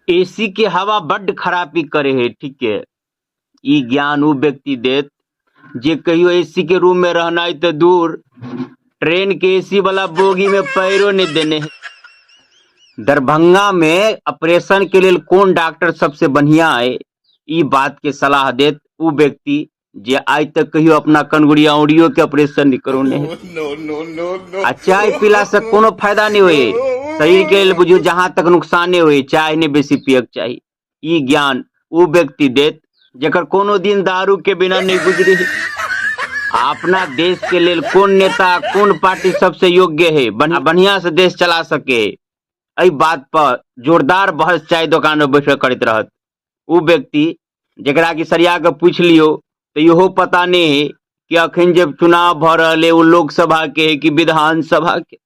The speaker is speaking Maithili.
एसी के हवा बड्ड खराबी करे है, ठीक है। ई ज्ञान उ व्यक्ति देत जे कहियो एसी के रूम में रहनाइ तऽ दूर, ट्रेन के एसी वाला बोगी में पैरो नहीं देने है। दरभंगा में ऑपरेशन के लेल कोन डॉक्टर सबसे बढ़िया है, ई बात के सलाह देत उ व्यक्ति जे आइ तक कहियो अपना कनगुड़िया औरियो के ऑपरेशन नहीं करौने है। आ चाय पीला से कोनो फायदा नहीं होए, शरीर के लेल बुझियो जहां तक नुकसाने होए, चाय नहीं बेसी पियक चाही। ई ज्ञान उ व्यक्ति देत जेकर कोनो दिन दारू के बिना नहीं गुजरी। आ अपना देश के लेल कोन नेता कोन पार्टी सबसे योग्य है, बढ़िया से देश चला सके, एहि बात पर जोरदार बहस चाय दोकान में बैठ करैत रहत उ व्यक्ति जेकरा कि सरिया के पूछि लियौ तऽ इहो पता नहि है कि अखन जे चुनाव भऽ रहल है ओ लोकसभा के है कि विधानसभा के।